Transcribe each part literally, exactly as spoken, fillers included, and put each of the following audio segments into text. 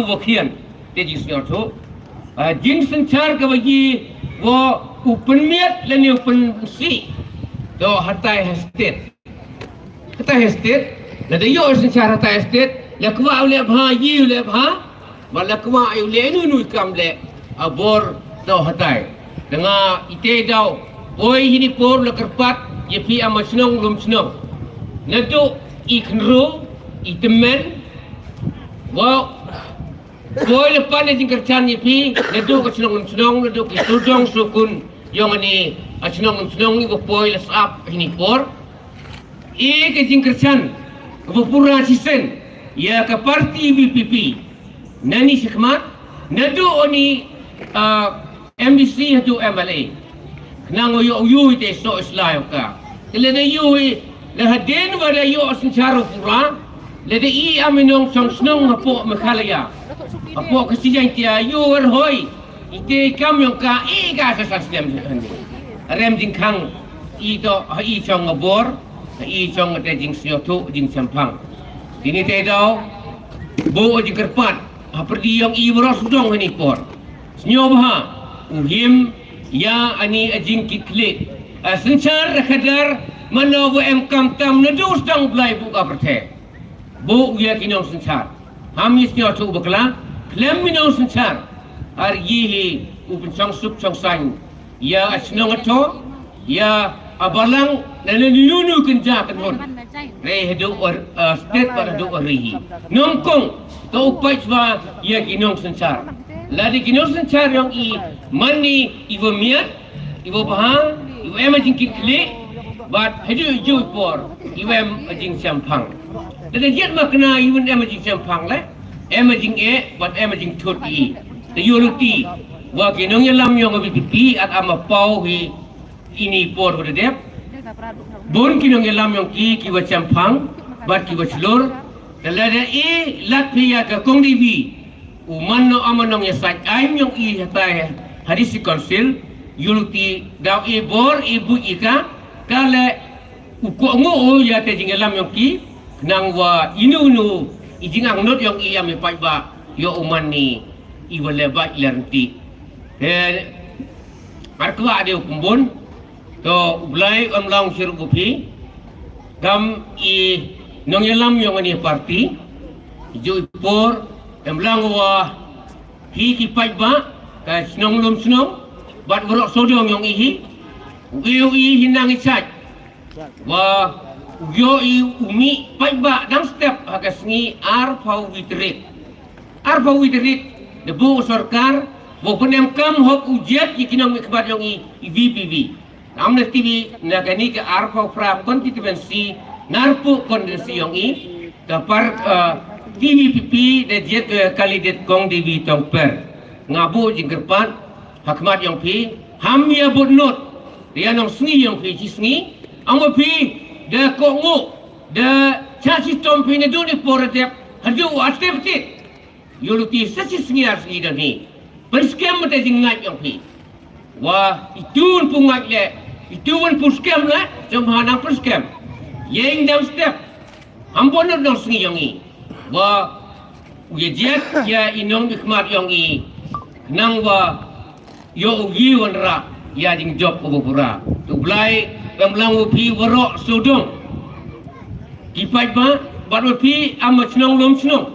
Pokhian te jingsngewthuh. Ah, jingsynshar kaba ïoh u pynmiat lane u pynsih. To hatai ha state. Hatai ha state. Lada ïoh synshar hatai ha state. La kwah u leh bha, ïoh u leh bha. Ba la kwah u leh nu nu kam leh. Abor to hatai. Tengah ite daw. Poi hini por la kyrpad. Ïa phi ama shnong lum shnong. Naduh i khynru, i tymmen. Wow. Poi la pan ïa jingkyrchan ïa phi, naduh ka shnong shnong, naduh ki sudong sukun, ïong ani, a shnong shnong iba poi la sap hini por. I ka jingkyrchan, kaba pura shisien, ïa ka parti V P P. Nani shikmat, naduh ani, ah, M D C haduh M L A. Khnang u ïoh u ïoh te so isla ïoh ka. Te lada ïoh i, la hadien ba da ïoh synshar u pura, lada i am i nongshong shnong hapoh Meghalaya. Hapoh ka sijang tia ïoh er hoi, i te kam ïong ka i ka sa sa snem snem. Rem jingkhang, i to, ha i shong abor, ha i shong te jingsngew tu, jingshemphang. Dini te daw, bo jingkyrpad, ha pyrdi ïong i waros dong hani por. Sngewbha, u him, ïa ani a jingkitkhlieh. A synshar da khadar, mano ba em kam tam naduh sdang Blai bu ka pyrthei. Bu ïa ki nongsynshar. Ham i sngewthuh bakla, khlem i nongsynshar. Ar yi hi, u pynshong suk shong sain. Ïa a shnong a to, ïa a balang, na na nu nu kynja kynhun. Re haduh or, uh, state bad haduh or ri hi. Nongkong, to u pait ba ïa ki nongsynshar. Lada ki nongsynshar ïong i, mani i wa miat, i wa bha, i wa em a jingkitkhlieh, bad haduh i ju i por, i wa em a jingshemphang. Lada jied ma kena i wa em a jingshemphang le, em a jingeh, bad em a jingthut i. Te ïoh luti, wa ki nongïalam ïong a V P P, at ama paw hi, ini por wa da dep. Bun ki nongïalam ïong ki, ki wa shemphang, bad ki wa shlur. Te lada i lad phi ïa ka Kong Devi, u man no ama nongïasaid aiñ ïong i hatai ha District Council, ïoh luti daw i bor i buit i ka, ka le u kohnguh u ïa te jingïalam ïong ki, khnang wa inu inu i jingangnud ïong i am i paidbah, ïoh u man ni i wa le bait le rynti. Te, ar kwah de u kumbun, to u Blai em lang shuh ruh phi, kam i nongïalam ïong ani parti, ju i por, em lang wa phi ki paidbah, ka shnong lum shnong, bad waroh sawdong ïong i hi, u i u i hi nang i chait, wa u ïoh i u mih paidbah dang step ha ka sngi arphaw wi tarik. Arphaw wi tarik, da bu u sorkar, bu pynem kam hok u jied i ki nongmihkhmat ïong i, i V P V. Am na T V, na kani ka arphaw phra constituency, narpu constituency ïong i, ka par, uh, T V P P, da jied, uh, candidate Kong Devi Tongper. Nga bu jingkyrpad, ha khmat ïong phi, ham ïa bud not, ïa nong sngi ïong phi chi sngi, am phi, da kohnguh, da cha chi tom phi naduh ni por dep, haduh u atep tit. Ïoh luti sa chi sngi ar sngi da ni. Pynskhem mata jingngait ïong phi. Wa, itu wan pu ngait le, itu wan pu skhem le, jong ha nang pynskhem. Ïeng dang step. Ham bon nong sngi ïong i. Wa, u ïa jied, ïa i nongmihkhmat ïong i. Nang wa, ïoh u ïa wanrah, ïa jingjop u ba pura. Tu Blai, kam lang u phi waroh sawdong. Ki paidbah, bad u phi am shnong lum shnong.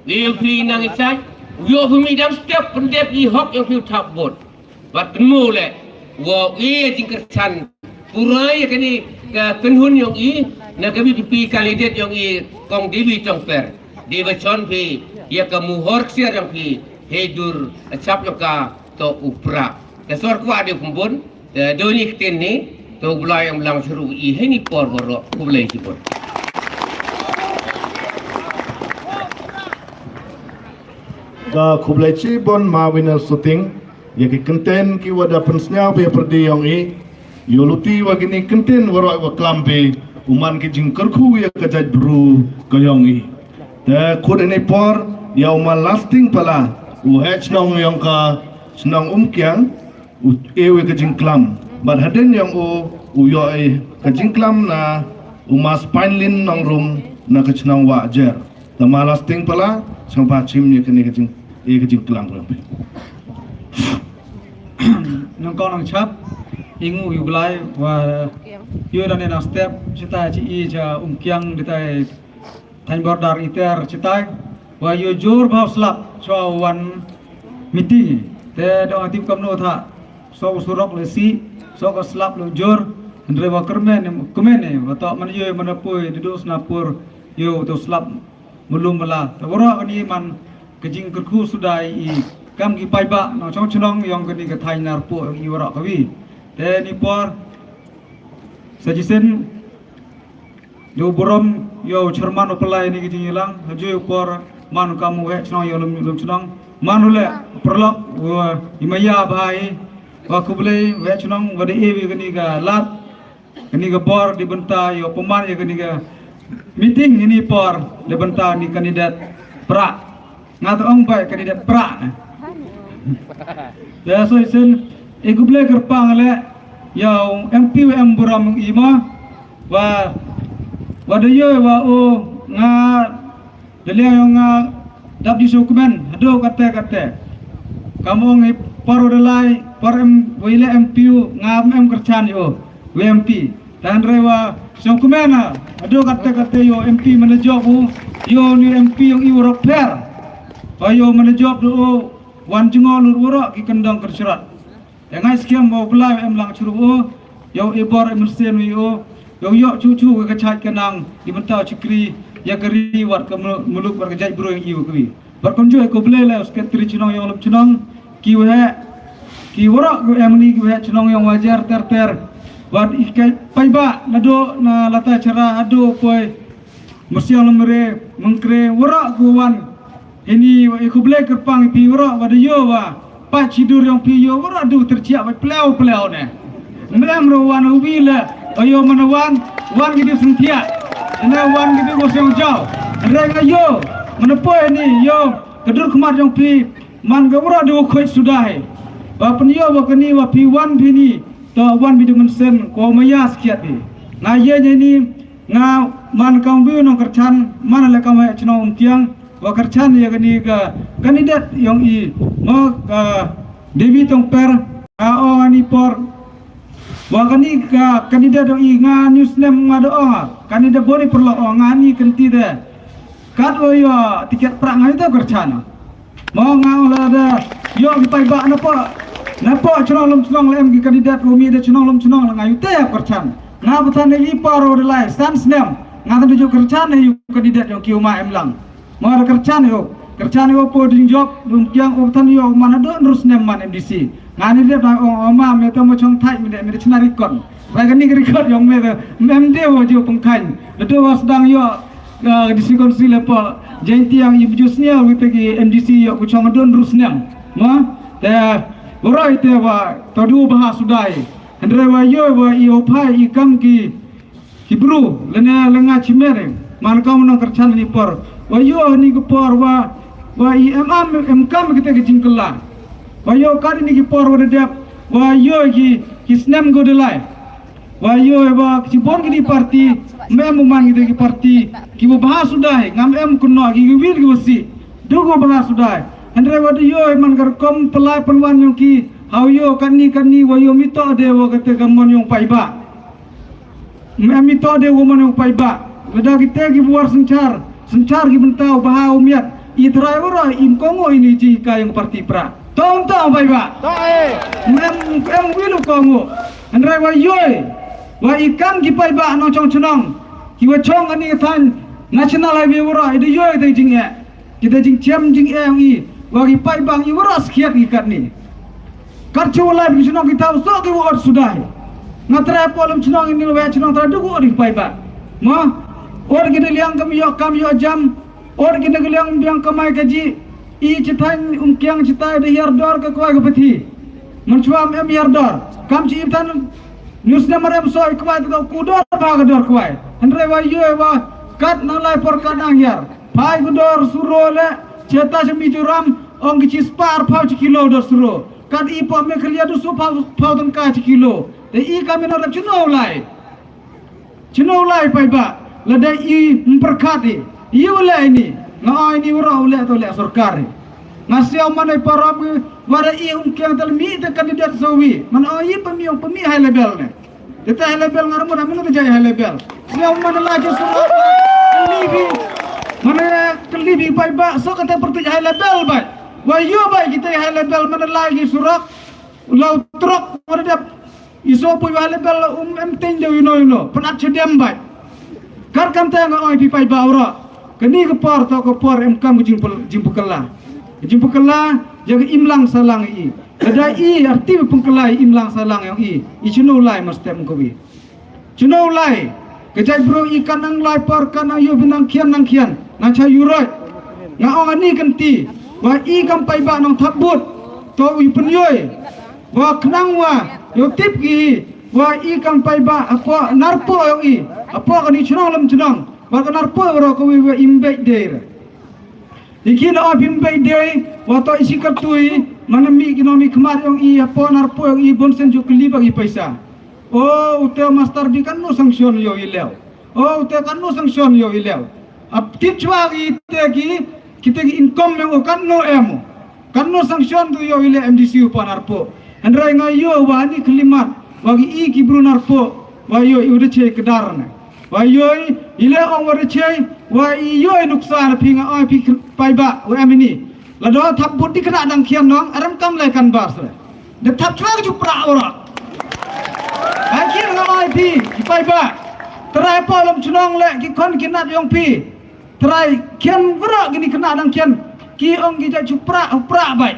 Ïa u phi nang i chait, u ïoh u phi mi dang step pyndep i hok ïa u phi u thap bud. Bad kynmaw le, wa u ïa jingkyrchan. Pura ïa kani ka kynhun ïong i, na ka V P P candidate ïong i, Kong Devi Tongper. Dei ba chon phi, ïa ka muhor ksiar ïong phi, hei dur, a chap ïong ka, to u pra. Ka sor kwah de kumbun, te doni ktien ni, to u Blai em lang shuh ruh i hei ni por waroh, khublei shibun. Ka khublei shibun ma Winel Suting, ïa ki kyntien ki wa da pynsñiaw phi ha pyrdi ïong i, ïoh luti wa kini kyntien waroh wa klam phi, u man ki jingkyrkhu ïa ka jaitbru ka ïong i. Te khut ini por, ïa u ma Lasting Pala, u head shnong ïong ka shnong Umkiang, u ïoh ka jingklam. Bad hadien ïong u, u ïoh ka jingklam na u ma Spainlin Nongrum na ka shnong Wahjer. Tama lasting pala, sngewbha chim ïa kane ka jing, ïa ka jingklang pala. Nangkong nangchap, i ngu i u Blai, wa ïoh da ne na step, chitai chi i cha Umkiang, chitai thaiñ bordar iter, chitai, wa ïoh jur bha u slap, chwa wan meeting, te dong atip kamno tha, so u surok le si, so ka slap le jur, hynrei wa kyrmen, kmen ne, wa tok man ïoh man poi, dedu snapur, ïoh to slap, mulu mala. Te waroh kani man ka jingkyrkhu suda i kam ki paidbah nongchong chnong ïong kani ka thaiñ Narpuh i waroh kawi. Te ni por sa jisen ju burom ïa u chairman u pynlai ni ka jingïalang, ha ju por man kam u heh chnong ïa lum lum chnong. Man u leh paralok u i maya bha i wa khublei u heh chnong wa da e wi kani ka lad. Kani ka bor di bynta ïa u pynman ïa kani ka meeting ini por di bynta ni kandidat Prah. Nga ta ong bai kandidat Prah ne. Ïa so isen i khublei kyrpang le ïa u M P u em burom i ma wa wa da ïoh wa u nga da liang ïong nga dap di sukmen haduh kate kate. Kam ong i por u da lai por em wa i le M P u nga em kyrchan ïa u. U M P. Tan re wa sukmen haduh kate kate ïa u M P mana jop u ïa u ni M P ïong i waroh pher. Wa ïa u mana jop du u wan jngo lur waroh ki kyndong kyrchrat. Ïa ngai skem wa u Blai em lang chru u ïa u i bor em rsen u ïa u ïa u ïoh chu chu ka chait ka nang di bynta u chikri ïa ka ri wat ka muluk wat ka jait bru ïa u kawi. Bad kumjuh ïa u Blai le u sekretari chnong ïong lum chnong ki waheh ki waroh ki em ni ki waheh chnong ïong wajar ter ter. Wat i kai paidbah naduh na lata chara haduh poi Mursiang Lumre Mengkre waroh ki wan. Ini wa i khublei kyrpang i phi waroh wa da ïoh wa pat chi dur ïong phi ïoh waroh du terchiah wa pleu pleu ne. Mlem ro wan u wi le o ïoh mana wan wan ki du sentiah. Ina wan ki du ko siang jaw. Reng ïoh mana poi ni ïoh ka dur khmat ïong phi man ka waroh du khoi sudai. Wa pynïoh wa kani wa phi wan phi ni to wan bi du mynsen ko maya skiat bi. Nga ïa ni nga man kam wi nong kyrchan man le kam wa chnong Umkiang. Wa kyrchan ïa kani ka kandidat ïong i ma ka Devi Tongper a ong ani por wa kani ka kandidat ïong i nga news nem nga da ong kandidat boni perlu ong nga ni kenti de kat wa ïa tiket prah nga ita kyrchan ma nga ong la da ïong i paidbah na po na po chnong lum chnong lem ki kandidat umi da chnong lum chnong la nga ita kyrchan nga batan i paro de lai san snem nga tan ju kyrchan ïa kandidat ïong ki uma em lang. Mor kyrchan ïo, kyrchan ïo po ding jop, dum kiang u than ïo man do nrus nem man M D C. Ngani dep na ong oma me to mo chong thai me de me de chna record. Ba kani record ïong me de mem de wo ju pengkhan. Ledo was dang ïo D C council po jeng tiang i bju snia wi pegi M D C ïo ku chong do nrus nem. Ma te boroi te wa to du bahas sudai. Hendre wa ïo wa i opai i kam ki Ki bru lane lenga chimere man ka nong kyrchan ni por wa ïo ni ki por wa wa i em am em kam kita ki jingkela wa ïo ka ni ki por wa dep wa ïo ki ki snem go de lai wa ïo wa ki bon ki parti mem man kita ki parti ki bu bahas sudai ngam em kuno ki wil ki wasi du go bahas sudai hendre wa ïo man ka kom pelai penwan ïong ki hau ïo kani kani wa ïo mito de wa kata ka mon ïong pai ba Mem ito de woman u pai ba lada kite ki buar senchar senchar ki bentau baha u miat i trai wara im kongo ini ji ka yang parti pra tong tong pai ba mem em wilu kongo andrai wa yoi wa i kam ki pai ba nong chong chnong ki wa chong ani than national highway wara i de yoi de jing e Kita jingchem jingeh i wa ki paidbah i waroh skhiat ki katni. Kat chu lai bi chnong kita so ki wa ot sudai. Nga trai polem chnong ini le chnong trai du ot ki paidbah. Ma ot ki de liang kam ïoh kam ïoh jam ot ki de liang biang kamai kaji i chithan um kiang chitai de hiar dor ka kwai ka pati. Menchuam em hiar dor kam chi tan news na marem so i kwai ka ku dor ba ka dor kwai. Hendre wa yoi wa kat na lai por kat nang hiar. Phai ku dor suro le cheta cha Mizoram ong ki chi spar phau chi kilo dor suro. Kat i po me khalia du su phau phau tang ka chi kilo. Te i ka me na rap chino lai. Chino lai pai ba lada i mperkat i. I wala ini. Nga oi ni ura u leh to leh sorkar. Nga siaw man ai param wa da i ung kiang tal mi te kandidat sawi. Man oi i pemi ung pemi high level ne. Te high level ngar mun amin te jai high level. Siaw man la ji surak. Libi. Man kelibi bai ba so kata perti high level bai. Wa yo bai kita high level man la ji surak. Lau trok wa da dep. Iso pui wa le bel um em teng de uno uno. Penat chedem bai. Kar kam te nga oi pi pai ba ura. Kani ka por to ka por em kam jing pel-, jing pekela. Jing pekela ya ka imlang salang i. Ada i arti pengkela i imlang salang yang i. I chino lai mas tem ko wi. Chino lai. Ka jait bro i kan nang lai por kan nang yu bin nang khian nang khian. Nang cha yu roi. Nga ong ani kan ti. Wa i kam pai ba nang thap but. To i pen yoi. Wa khnang wa yo tip ki hi wa i kam pai ba apo narpo yo i apo ka ni chnong lam chnong wa ka narpo ro ko wi wa im bek der. Ikin o bim bek der wa to isi ka tui mana mi ki no mi khmat yo i apo narpo yo i bon sen ju kli ba i paisa. O ute master bi kan no sanction yo i leo. O ute kan no sanction yo i leo. Ap tip chwa ki te ki kita ki income yo kan no em. Kan no sanction tu yo ile M D C u pan arpo. Hynrei nga yo wa ni klimat wa ki i ki brun arpo wa yo i udah chei kedar ne. Wa yo i ile ong wa chei wa i yo i nuksa na phi nga oi phi pai ba wa em ini. La do thap but di kena dang khian nong aram kam lai kan bar sre. De thap chwa ju pra ora. Ai ki nga oi phi ki pai ba. Trai po lom chnong le ki khon ki nat yong phi. Trai khian wara kini kena dang khian ki ong ki jai chupra upra bai.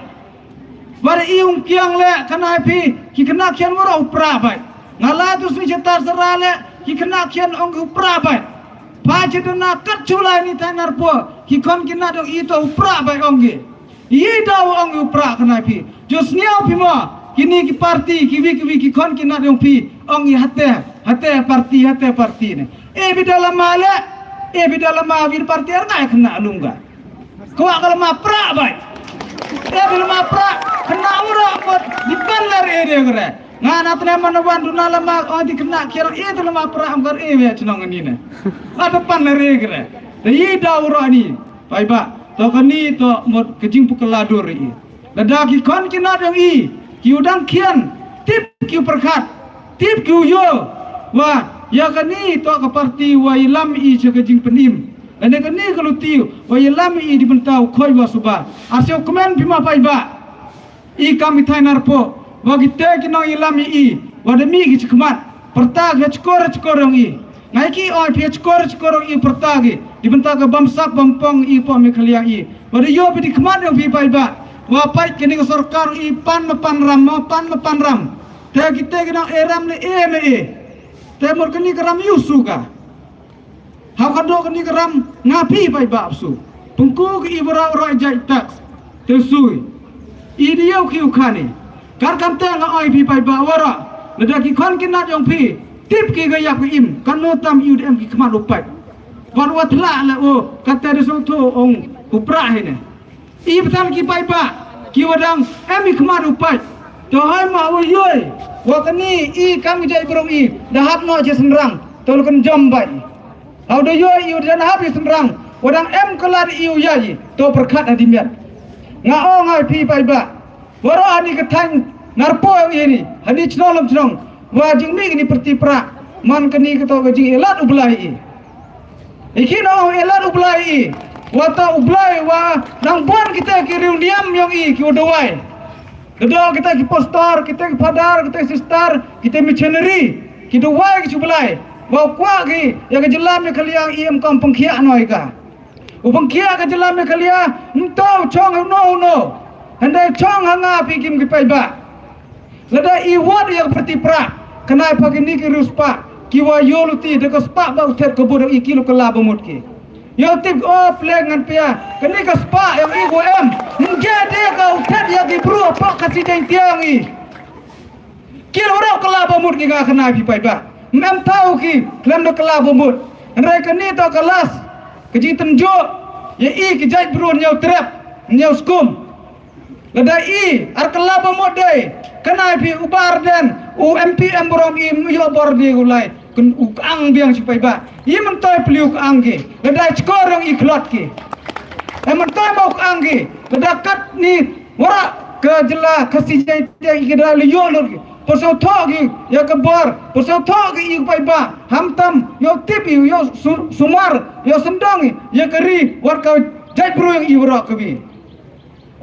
Wara i ong kiang le kena phi ki kena khian wara upra bai. Nga la tu sni chetar sara le ki kena khian ong ki upra bai. Pa chedena kat chulai ni tai narpo ki khon kena dong i to upra bai ong ki. Ye da ong u pra khnai phi. Jo sniaw phi mo. Kini ki party ki wi ki wi ki khon ki nat yong phi. Ong i hate hate party hate party ne. E bi da lama le. E bi da lama wi party ar ngai khna lunga. Kwa ka lama pra bai. E bi lama pra khna ura mo di pan lar e de gre. Nga na tne man wan du na lama o di khna kier e de lama pra am gar e we chnong ni ne. Ada pan lar e gre. Da yi da ura ni. Pai ba to kani to mot ka jingpukala dur i. Lada ki khon ki nat yong i ki u dang khian tip ki u pyrkhat tip ki u yo wa ya kani to ka parti wa i lam i cha ka jingpynim. Lane kani ka luti wa i lam i di bynta u khoi wa suba. Ar sio kmen pima pai ba. I kam i thai narpo wa ki te ki nong i lam i i wa da mi ki chikmat. Perta ki chkor chkor yong i ngai ki oi phi chkor chkor yong i perta ki di bynta ka bam sak bam pong i po mi khliang i wa da yo phi di khmat yong phi pai ba wa pai kini ka sorkar i pan ma pan ram ma pan ma pan ram. Te ki te ki nong e ram ne e me e te mur kini ka ram yu suka. Hau khando kani ka ram nga phi bai bap su. Pengku ka i bara ora jai tax. Te sui. I diau ki u khani. Kar kam te nga oi phi bai ba wara. Lada ki khon ki nat yong phi. Tip ki ga yap ki im. Kan no tam i u em ki khmat u pai. Wan wa thla la o. Kata de so tho ong u pra hi ne. I ptan ki pai ba ki wadang em i khmat u pai. To hai ma wa yoi wa kani i kam jai bro i da hap no je senrang to lo kan jom bai. Hau da yoi i da hap i senrang wadang em kelar i u yai to perkhat hadi miat. Nga o ngai phi pai ba waro ani ka thang narpo i ni hani chnong lam chnong wa jing mi ni perti pra man kani ka to ka jing ilat u belai i. Ikhino elat u Blai i. Wa ta u Blai wa nang buan kita ki riu niam yong i ki u dawai. Kedo kita ki pastor, kita ki padar, kita ki sister, kita missionary. Ki dawai ki u Blai. Wa kwa ki ya ka jela Meghalaya i em kam pengkhia noi ka. U pengkhia ka jela Meghalaya nto chong no no. Handai chong hanga pi kim ki pai ba. Lada i wat ïa ka pyrthei pra kane pa kini ki riewspah ki wa ïoh luti da ka spah ba u thet ka bud i ki lu ka la ba mut ki. Ïoh tip o pleng ngan pia kani ka spah ïa i ko em. Nge de ka u thet ïa ki bru pa ka si deng tiang i. Ki lu rau ka la ba mut ki nga kane pi pai ba. Mem tau ki klem da ka la ba mut. Nrai kani ta ka las ka jingtynjuh ïa i ki jait bru ñiaw trep ñiaw skum. Lada i ar ka la ba mot dei kane phi u bar den u M P em brom i ïoh bor di u lai kun u kang biang sipai ba i mentoi pli u kang ki lada chkor rong i khlot ki. Em, mynta mo ka ang ki, lada kat ni, wara ka jylla Khasi Jaiñtia ki da leh ïoh lut ki. Pynsaw thoh ki ïa ka bor, pynsaw thoh ki ïa u paidbah, ham tam ïoh tip, ïoh su-, sumar, ïoh sendong ïa ka ri, wat ka jaitbru ïa i wara ka wi.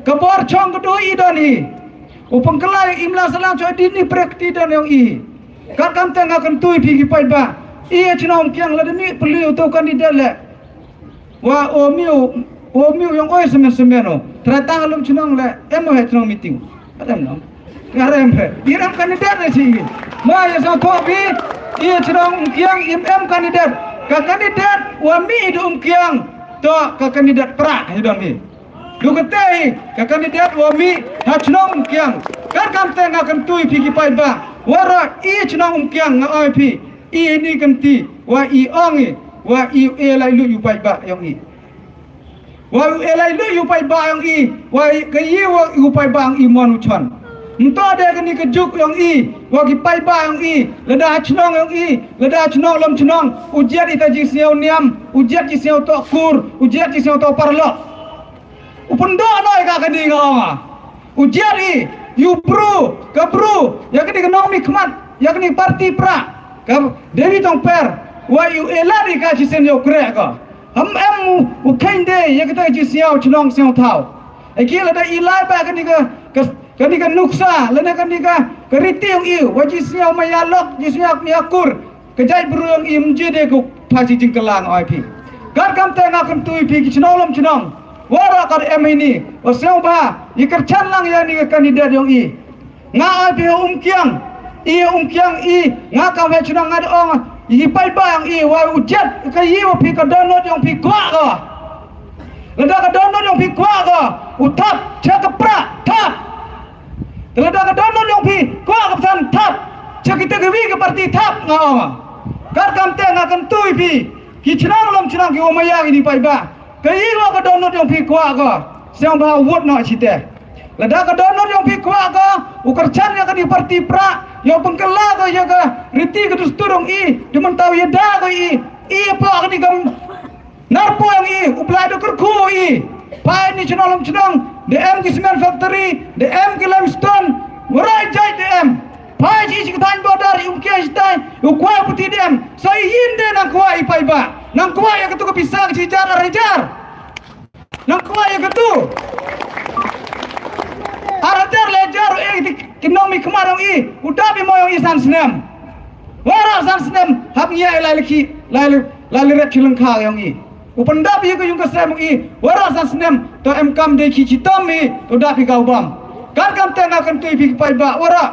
Ka bor chong ka dei i don i. U pynkylla ïa i mla salang choi di ni prekti don ïong i. Kat kam te nga kyntu ïa phi ki paidbah. I ïa chnong Umkiang lada ni pynlong u to kandidat leh. Wa o miu, o miu ïong oi semen semen o. Trai tang lum chnong leh, em o he chnong meeting. Adam no. Ngarem he. Iram kandidat leh chi. Ma ïa sa thoh phi. I ïa chnong Umkiang im em kandidat. Ka kandidat wa mi i du Umkiang. To ka kandidat pra i don i. Du kata hi, ka kandidat wa mih ha chnong Umkiang. Kat kam te nga kyntu ïa phi ki paidbah. Wara i chnong Umkiang nga ong ïa phi. I ni kynti, wa i ong i, wa i u e lai lu ïa u paidbah ïong i. Wa u e lai lu ïa u paidbah ïong i, wa i ka i wa u paidbah ïong i mon u chon. Mynta de kani ka juk ïong i, wa ki paidbah ïong i, lada ha chnong ïong i, lada ha chnong lem chnong, u jied i ta jingsngew niam, u jied jingsngew toh kur, u jied jingsngew toh paralok. U pyndoh noh ïa ka kani nga ong. U jied i, ïa u bru, ka bru, ïa kani ka nongmihkhmat, ïa kani parti pra, ka Dewi Tongper, wa ïa u e lad i ka chisien ïa u kreh ka. Ham em u, u kheiñ de, ïa kata ka jingsngew chnong sngew thaw. Ïa ki lada i lai ba kani ka, ka, kani ka nuksa, lada kani ka, ka riti ïong i, wa jingsngew ma ïa lok, jingsngew ma ïa kur. Ka jaitbru ïong i mynjur de ka pha chi jingkylla nga ong ïa phi. Kat kam te nga kyntu ïa phi ki chnong lem chnong. Wara kat em ïa ni. Wa sngewbha. Ïa kyrchan lang ïa ni ka kandidat ïong i. Nga ong ïa phi ha Umkiang. I ha Umkiang i. Nga kam ha chnong nga da ong. I paidbah ïong i. Wa u jied ka i wa phi ka dohnud ïong phi kwah ka. Lada ka dohnud ïong phi kwah ka, u thap, cha ka pra, thap. Te lada ka dohnud ïong phi kwah ka psan, thap. Cha kita kiwi ka parti, thap, nga ong. Kat kam te nga kyntu ïa phi. Ki chnong lem chnong ki wa maya ïa i paidbah. Ka i wa ka dohnud ïong phi kwah ka. Sngewbha vote noh chite. Lada ka dohnud ïong phi kwah ka, u kyrchan ïa kani parti pra, ïa u pynkylla ka ïa ka riti ka dustur ïong i, da mynta u ïada ka i, i pa kani ka Narpuh ïong i, u Blai da kyrkhu i. Phai ni chnong lem chnong, da em ki cement factory, da em ki limestone, warai jait da em. Phai chi chi ka thaiñ border, i Umkiang chi thaiñ, u kwai puthi da em. Sa i yin de nang kwai i paidbah. Nang kwai ïa katu ka pisa ka chi jar ar hajar. Nang kwai ïa katu. Ar hajar le jar, eh, ki nongmihkhmat ïong i, u dap i mo ïong i san snem. Wara san snem, hap ngi ïa lai laki, lai, lai ret chi lyngkha ïong i. U pyndap ïa ka ïung ka sem ïong i, wara san snem, to em kam dei ki chitom i, to dap i ka u bam. Kat kam te nga kyntu ïa phi ki paidbah, wara.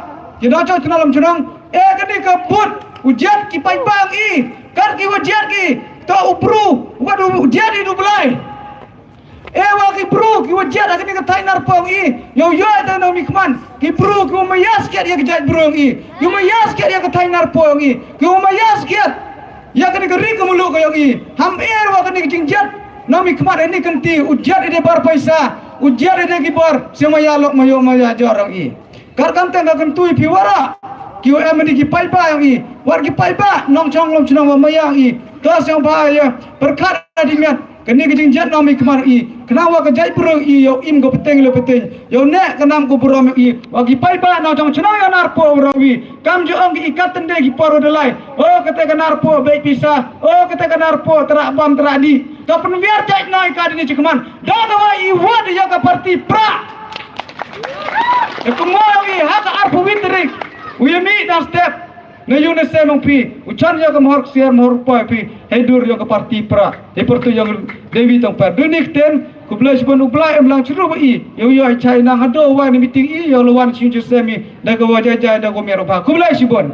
Ki dang chong chnong lem chnong, eh kani ka booth, u jied ki paidbah ïong i, kat ki wa jied ki, to u bru, wat u jied i du Blai. Eh, wa ki bru, ki wa jied ha kani ka thaiñ Narpuh ïong i, ïoh ïoh ïa ta nongmihkhmat, ki bru, ki wa maya skhiat ïa ka jaitbru ïong i, ki wa maya skhiat ïa ka thaiñ Narpuh ïong i, ki wa maya skhiat ïa kani ka ri ka muluk ïong i, ham eh, wa kani ka jingjied, nongmihkhmat, eh, ni kynti, u jied ïa de bar paisa, u jied ïa de ki bor, sngewmaya lok maya maya jor ïong i. Kat kam te nga kyntu ïa phi wara. Ki wa em ni ki paidbah ïong i. Wat ki paidbah nongchong lem chnong wa maya ïong i. To sngewbha ïa pyrkhat ha di miet. Kani ka jingjied nongmihkhmat ïong i. Khnang wa ka jaitbru ïong i ïoh im ka pateng le pateng. Ïoh neh ka nam ka burom ïong i. Wa ki paidbah nongchong chnong ïa Narpuh wara wi. Kam ju ong ki i kat tynde ki por wa da lai. O kata ka Narpuh beit pisa. O kata ka Narpuh trah bam trah dih. To pynwiar jait nong i ka dini chi khmat. Da ka wa i wat ïa ka parti pra. Te kumno i ha ka arphew wei tarik. U ïa mih dang step. Na ïu na sem ong phi. U chan ïa ka mohor ksiar mohor poi phi. Hei dur ïa ka parti pra. Hei pyrtu ïa Dewi Tongper. Duni ktien. Khublei shibun U Blai em lang chru ba i. Ïa u ïa i chai nang hado wa ni meeting i. Ïa u lawan chi ju sem i. Da ka wa jai jai da ka miar u pha. Khublei shibun.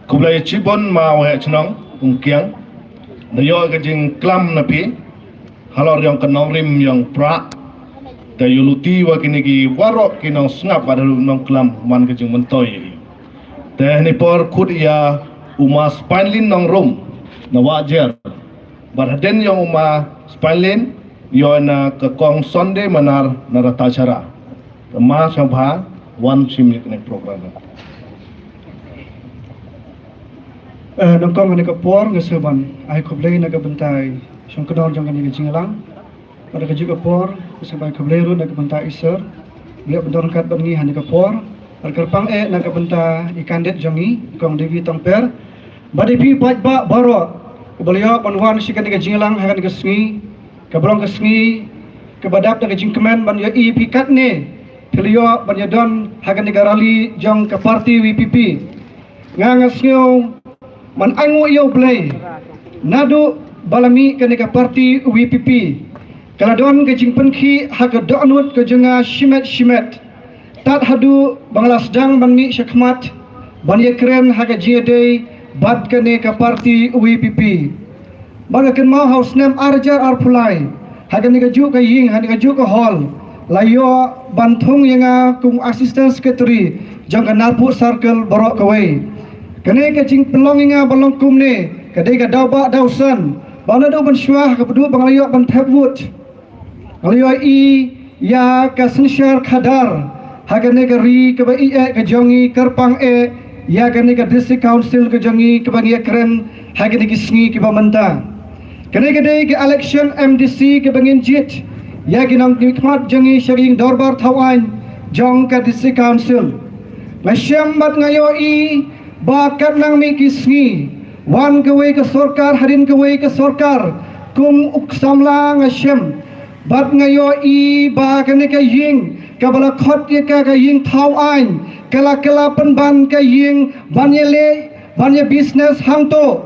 Khublei chibun ma u heh chnong Umkiang. Da ïoh ka jingklam na phi halor ïong ka nongrim ïong pra. Da ïoh luti wa kini ki warok ki nongsngap wa da nongklam man ka jingmyntoi. Te ni por khut ïa u ma Spainlin Nongrum na Wahjer. Bad hadien ïong u ma Spainlin ïoh na ka kong Sunday Manar na Ratachara. Te ma sngewbha wan shim ïa kane program. Eh, nyngkong ha kane ka por nga sngewbha ban ai khublei na ka bynta i shong kdor jong kane ka jingïalang. Bad ha kajuh ka por nga sngewbha ban ai khublei ruh na ka bynta i sir ba la pyndonkam kat bad ngi ha kane ka por. Bad kyrpang eh na ka bynta i candidate jong ngi, Kong Devi Tongper. Bad i phi paidbah baroh kiba la ïoh ban wan sha kane ka jingïalang ha kane ka sngi, kaba long ka sngi kaba dap da ka jingkmen ban ïohi ïa phi katne phi la ïoh ban ïadon ha kane ka rally jong ka party VPP. Nga nga sngew man ainguh ïa U Blei naduh ba la mih kane ka party VPP. Ka la don ka jingpynkhih ha ka dohnud ka jong nga shimet shimet. Tad haduh ba nga la sdang ban mih shakhmat ban ïakren ha ka jingïadei bad kane ka party VPP. Ba nga kynmaw ha u snem ar hajar arphew lai, ha kane kajuh ka ïing, ha kane kajuh ka hall, la ïoh ban thung ïa nga kum assistant secretary jong ka Narpuh Circle baroh kawei. Kane ka jingpynlong ïa nga ban long kumne ka dei ka daw ba daw san. Ba naduh mynshuwa ha kaba duh ba nga la ïoh ban thep vote, nga la ïohi ïa ka synshar khadar ha kane ka ri kaba ïeit ka jong ngi, kyrpang eh ïa kane ka District Council ka jong ngi kaba ngi ïakren ha kine ki sngi kiba mynta. Kane ka dei ka election MDC kaba ngin jied ïa ki nongmihkhmat jong ngi sha ka ïing dorbar thaw aiñ jong ka District Council. Nga shem bad nga ïohi ba katba nang mih ki sngi, wan kawei ka sorkar hadien kawei ka sorkar, kum u samla nga shem bad nga ïohi ba kane ka ïing kaba la khot ïa ka ka ïing thaw aiñ, ka la ka la pynban ka ïing ban ïaleh ban ïa business hangto.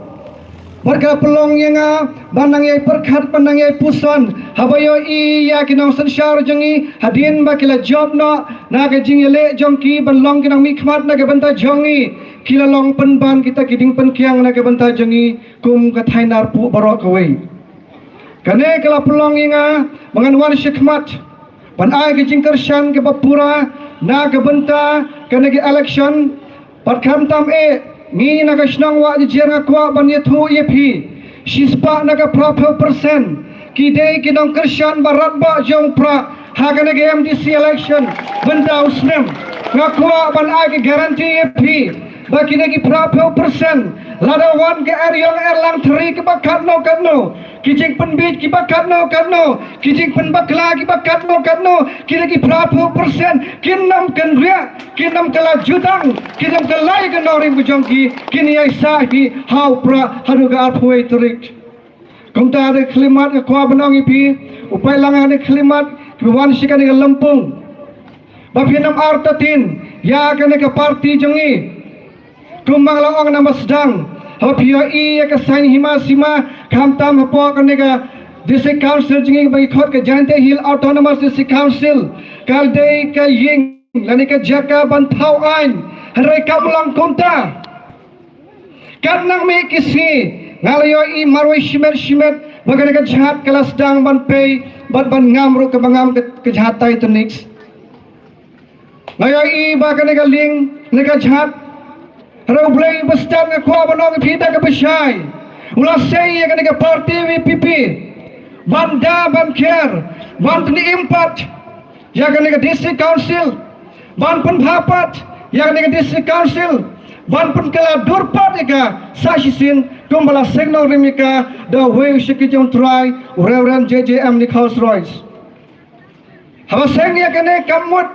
Bad ka la pynlong ïa nga ban nang ïai pyrkhat, ban nang ïai puson haba ïohi ïa ki nongsynshar jong ngi hadien ba ki la jop noh na ka jingïaleh jong ki ban long ki nongmihkhmat na ka bynta jong ngi, ki la long pynban kita ki diengpyngkiang na ka bynta jong ngi kum ka thaiñ Narpuh baroh kawei. Kane ka la pynlong ïa nga ba ngan wan shakhmat ban ai ka jingkyrshan kaba pura na ka bynta kane ka election. Bad khamtam eh, ngi na ka shnong Wahjijer nga kwah ban ïathuh ïa phi, shispah na ka phraphew percent ki dei ki nongkyrshan ba radbah jong Prah ha kane ka MDC election mynta u snem. Nga kwah ban ai ka guarantee ïa phi ba kine ki phraphew percent, lada wan ka eriong erlang thri kiba katno katno, ki jingpynbeit kiba katno katno, ki jingpynbakla kiba katno katno, kine ki phraphew percent kin ym kynriah, kin ym kylla jutang, kin ym kylla ïa ka nongrim ka jong ki, kin ïai sah hi ha u Prah haduh ka arphew wei tarik. Kumta da ka khyllipmat nga kwah ban ong ïa phi, u paidlang, da ka khyllipmat kiba wan sha kane ka lympung, ba phin ym artatien ïa kane ka party jong ngi. Kumba nga la ong na ba sdang, haba phi ïohi ïa ka saiñ hima sima, khamtam hapoh kane ka District Council jong ngi ba ngi khot ka Jaintia Hills Autonomous District Council, ka dei ka ïing lane ka jaka ban thaw aiñ, hynrei kam long kumta. Katba nang mih ki sngi nga la ïohi marwei shimet shimet ba kane ka jhat ka la sdang ban pei bad ban ngam ruh kaba ngam ka, ka jhat Titanic. Nga ïohi ba kane ka lieng ne ka jhat, hynrei U Blei uba stad, nga kwah ban ong ïa phi da kaba shai, u la sei ïa kane ka party VPP ban da ban ker, ban pynim pat ïa kane ka District Council, ban pynbha pat ïa kane ka District Council, ban pynkylla dur pat ïa ka sa shisien, kumba la seng nongrim ïa ka da uwei u shakri jong U Trai, u Reverend J J M Nichols Roys. Haba seng ïa kane kam mut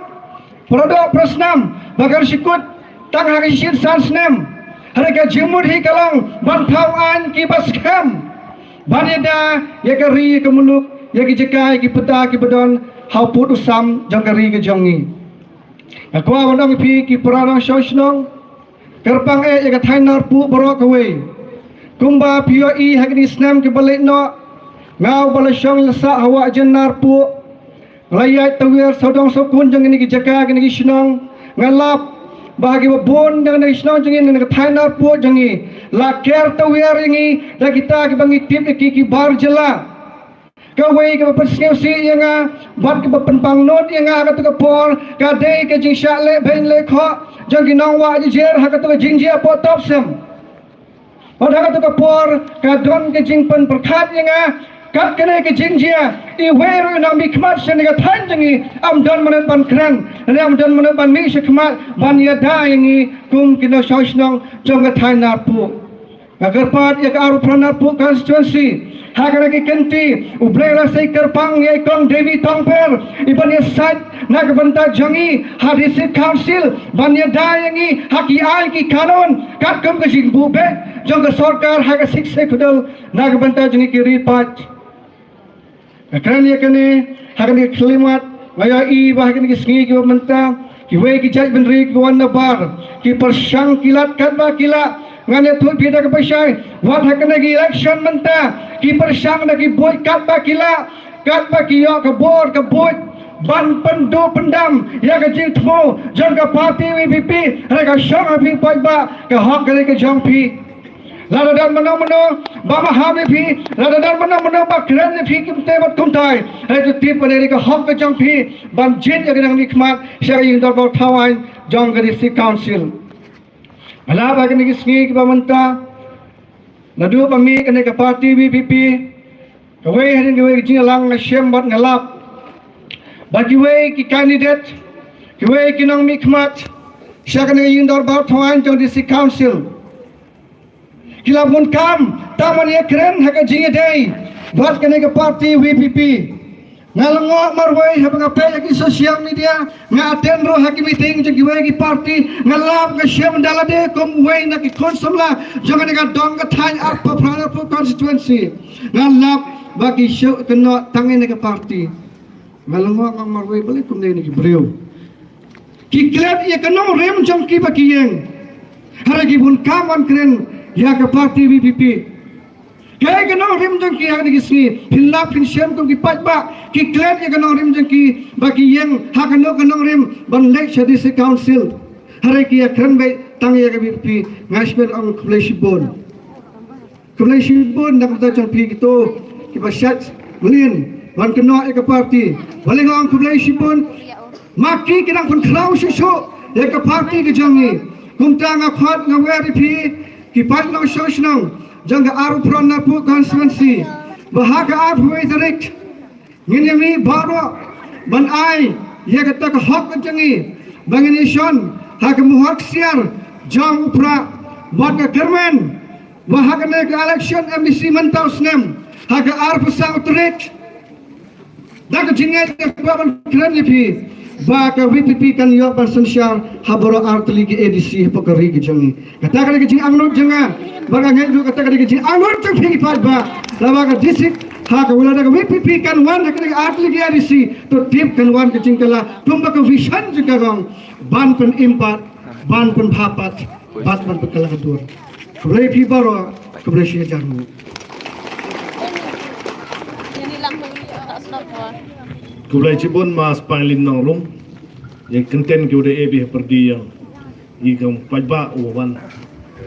para doh para snam ba kan shu kut tang ha ka shisien san snem. Hynrei ka jingmut hi ka long ban thaw aiñ kiba skhem, ban ïada ïa ka ri, ïa ka muluk, ïa ki jaka, ïa ki pyrta kiba don ha u pud u sam jong ka ri ka jong ngi. Nga kwah ban ong ïa phi ki para nongshong shnong, kyrpang eh ïa ka thaiñ Narpuh baroh kawei. Kumba phi ïohi ha kine ki snem kiba leit noh, nga uba la shong la sah ha Wahjijer Narpuh, la ïaid tawiar sawdong sawkun jong kine ki jaka, kine ki shnong. Nga lap ba ha kiba bun jong kine ki shnong jong ngi, kane ka thaiñ Narpuh jong ngi, la ker tawiar ïa ngi da kita kiba ngi tip ïa ki, ki bar jylla. Kawei kaba pynsngewsih ïa nga bad kaba pynpang nud ïa nga ha katu ka por ka dei ka jingshah leh beiñ leh khoh jong ki nong Wahjijer ha katu ka jingjia poh top sem. Bad ha katu ka por ka don ka jingpynpyrkhat ïa nga, kat kane ka jingjia, iwei ruh i nongmihkhmat sha kane ka thaiñ jong ngi ym don minot ban kren, ne ym don minot ban mih shakhmat ban ïada ïa ngi kum ki nongshong shnong jong ka thaiñ Narpuh. Nga kyrpad ïa ka Arphew Phra Narpuh constituency, ha kane ka kynti, U Blei u la sei kyrpang ïa i Kong David Tongper, i ban ïasaid na ka bynta jong ngi ha District Council, ban ïada ïa ngi ha ki aiñ ki kanun, katkum ka jingbuh beit jong ka sorkar ha ka Sixth Schedule na ka bynta jong ngi ki ri paid. Nga kren ïa kane ha kane ka khyllipmat, nga ïohi ba ha kine ki sngi kiba mynta, kiwei ki jaitbynriew kiba wan nabar ki pyrshang ki lad katba ki lah. Ngan ïathuh ïa phi da kaba shai, wat ha kane ka election mynta, ki pyrshang da ki buit katba ki lah, katba ki ïoh ka bor ka buit ban pynduh pyndam ïa ka jingthmu jong ka party VPP. Hynrei ka shong ha phi paidbah, ka hok ka dei ka jong phi. Lada don mano mano ba maham ïa phi, lada don mano mano ba kren ïa phi kumte bad kumtai, hynrei to tip ba dei ka hok ka jong phi ban jied ïa ka nongmihkhmat sha ka ïing dorbar thaw aiñ jong ka District Council. Nga lap ha kine ki sngi kiba mynta, naduh ba mih kane ka party VPP, kawei hadien kawei ka jingïalang nga shem bad nga lap ba kiwei ki candidate, kiwei ki nongmihkhmat sha kane ka ïing dorbar thaw aiñ jong District Council, ki la bun kam tang ban ïakren ha ka jingïadei bad kane ka party VPP. Nga lyngngoh marwei haba nga peit ha ki social media, nga attend ruh ha ki meeting jong kiwei ki party, nga lap nga shem da lade kum uwei na ki khun samla jong kane ka dong ka thaiñ Arphew Phra Narpuh constituency. Nga lap ba ki shu kynnoh tang ïa kane ka party. Nga lyngngoh nga ong marwei balei kumne na ki briew. Ki klet ïa ka nongrim jong ki ba ki ïeng. Hynrei ki bun kam ban kren ïa ka party VPP. Kaei ka nongrim jong ki ha kine ki sngi? Phin lap phin shem kum ki paidbah, ki klet ïa ka nongrim jong ki ba ki ïeng ha kano ka nongrim ban leit sha District Council. Hynrei ki ïakren beit tang ïa ka VPP. Nga sngewbha ong khublei shibun. Khublei shibun na ka bynta jong phi kito kiba shait mlien ban kynnoh ïa ka party. Balei nga ong khublei shibun? Ma ki ki dang pynkhraw shuh shuh ïa ka party ka jong ngi. Kumta nga khot nga wer ïa phi ki paid nongshong shnong jong ka Arphew Phra Narpuh constituency ba ha ka arphew wei tarik ngin ïa mih baroh ban ai ïa kata ka hok ka jong ngi ba ngin ïa shon ha ka mohor ksiar jong u Prah bad ka kyrmen, ba ha kane ka election MDC mynta u snem ha ka arphew saw tarik. Da ka jingngeit nga kwah ban kren ïa phi ba ka VPP kan ïoh ban synshar ha baroh ar tylli ki ADC hapoh ka ri ka jong ngi. Kata ka dei ka jingangnud jong nga. Ba nga ngeit ruh kata ka dei ka jingangnud jong phi ki paidbah. Lada ka district ha ka, lada ka VPP kan wan ha ka dei ka ar tylli ki ADC, to tip kan wan ka jingkylla kumba ka vision jong ka rong ban pynim pat, ban pynbha pat bad ban pynkylla ka dur. Khublei phi baroh, khublei shihajar nguh. Khublei shibun Maspanglim Nongrum. Ïa ki kyntien kiba da ïa phi ha pyrdi ïa ngi, kum paidbah u wan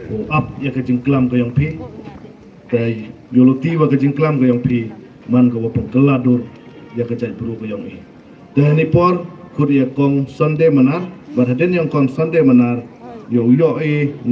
u ap ïa ka jingklam ka jong phi. Te ïa lynti ba ka jingklam ka jong phi man ka ba pynkylla dur ïa ka jaitbru ka jong i. Te ha kane por khut ïa Kong Sunday Manar, bad hadien ïa Kong Sunday Manar ïa u ïoh i